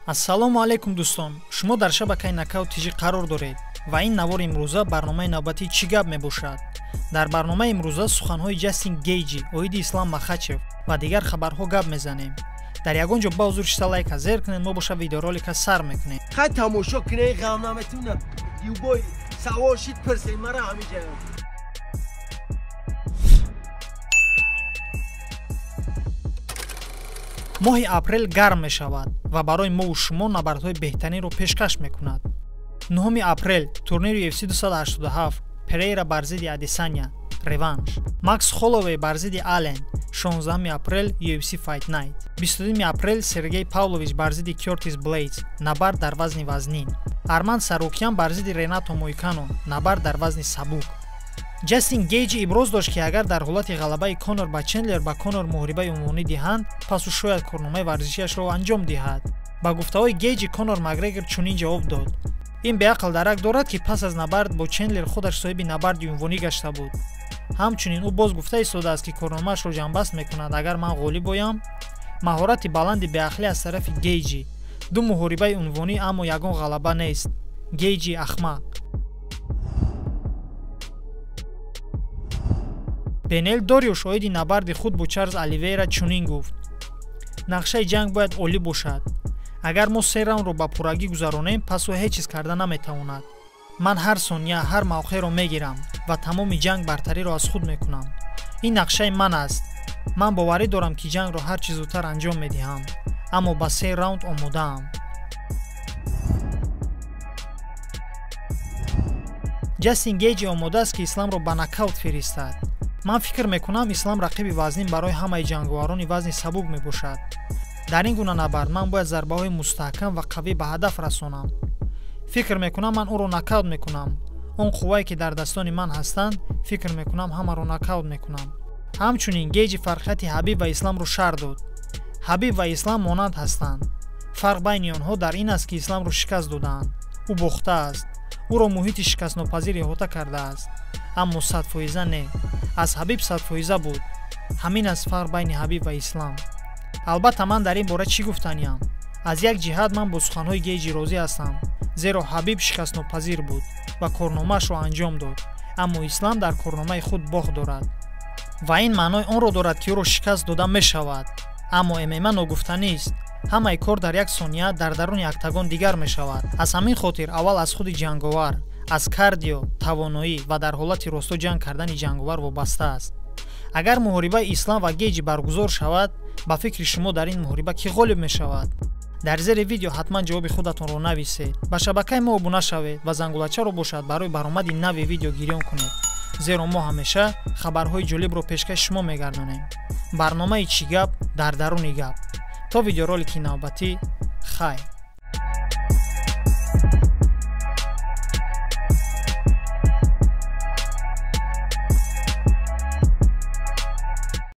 Ассалому алайкум дӯстон, шумо дар шабакаи Нокаут ТЖ қарор доред ва ин навор имрӯза барномаи навбатии «Чӣ гап» мебошад. Дар барномаи имрӯза суханҳои Ҷастин Гейҷи оиди Ислам Махачев ва дигар хабарҳо гап мезанем. Дар ягон ҷо ба ҳузур шита лайка зер кунед, мо боша видеоролика сар мекунем. Хай тамошо кунед, ғам наметунам. Юбой савол шид пурсед мара ҳамиҷа. Моҳи апрел гарм мешавад ва барои мову шумо набардҳои беҳтаринро пешкаш мекунад. 9 апрел турнири UFC 287 Перейра бар зидди Адесаня реванш, Макс Холловей бар зидди Аллен 16 апрел UFC Fight Night, 22 апрел Сергей Павлович бар зидди Кёртис Блейдс набард дар вазни вазнин, Арман Сарукян бар зидди Ренато Мойкано набард дар вазни сабук. Ҷастин Гейҷи иброз дошт, ки агар дар ҳолати ғалабаи Конор ба Чендлер ба Конор муҳорибаи унвонӣ диҳанд, пас ӯ шояд корномаи варзишиашро анҷом диҳад. Ба гуфтаҳои Гейҷи Конор Макгрегор чунин ҷавоб дод: ин беақл дарак дорад, ки пас аз набард бо Чендлер худаш соҳиби набарди унвонӣ гашта буд. Ҳамчунин ӯ боз гуфта истодааст, ки корномаашро ҷамъбаст мекунад агар ман ғолиб оям. Маҳорати баланди беақлӣ аз тарафи Гейҷи. Ду муҳорибаи унвонӣ, аммо ягон ғалаба нест. Гейҷи ахмақ. Бенел Дориуш оиди набарди худ бо Чарлз Оливейра чунин гуфт: нақшаи ҷанг бояд олӣ бошад. Агар мо се раундро ба пуррагӣ гузаронем, пас ӯ ҳеҷ чиз карда наметавонад. Ман ҳар сония, ҳар мавқеъро мегирам ва тамоми ҷанг бартариро аз худ мекунам. Ин нақшаи ман аст. Ман боварӣ дорам, ки ҷангро ҳар чӣ зудтар анҷом медиҳам, аммо ба се раунд омодаам. Ҷастин Гейҷи омода аст, ки Исламро ба нокаут фиристад. Ман фикр мекунам, Ислам рақиби вазнин барои ҳамаи ҷанговарони вазни сабук мебошад. Дар ин гуна набард ман бояд зарбаҳои мустаҳкам ва қавӣ ба ҳадаф расонам. Фикр мекунам, ман ӯро нокаут мекунам. Он қуввае, ки дар дастони ман ҳастанд, фикр мекунам, ҳамаро нокаут мекунам. Ҳамчунин Гейҷи фарқияти Ҳабиб ва Исламро шарҳ дод. Ҳабиб ва Ислам монанд ҳастанд. Фарқ байни онҳо дар ин аст, ки Исламро шикаст додаанд. Ӯ бохтааст. Ӯро муҳити шикастнопазир иҳота кардааст. Аммо 100% не. Аз Ҳабиб 100% буд. Ҳамин аст фарқ байни Ҳабиб ва Ислам. Албатта ман дар ин бора чӣ гуфтаниям? Аз як ҷиҳат ман бо суханҳои Гейҷи розӣ ҳастам, зеро Ҳабиб шикастнопазир буд ва корномаашро анҷом дод, аммо Ислам дар корномаи худ бохт дорад. Ва ин маънои онро дорад, ки ӯро шикаст дода мешавад. Аммо ММА ногуфтанист. Ҳамаи кор дар як сония дар даруни октагон дигар мешавад. Аз ҳамин хотир аввал аз худи ҷанговар, аз кардио, тавоноӣ ва дар ҳолати росто ҷанг кардани ҷанговар вобаста аст. Агар муҳорибаи Ислам ва Гейҷи баргузор шавад, ба фикри шумо дар ин муҳориба кӣ ғолиб мешавад? Дар зери видео ҳатман ҷавоби худатонро нависед. Ба шабакаи мо обуна шавед ва зангулачаро бошад барои баромади нави видео гирён кунед, зеро мо ҳамеша хабарҳои ҷолибро пешкаши шумо мегардонем. Барномаи «Чӣ гап» дар даруни гап. То видеоролики навбатӣ, хайр.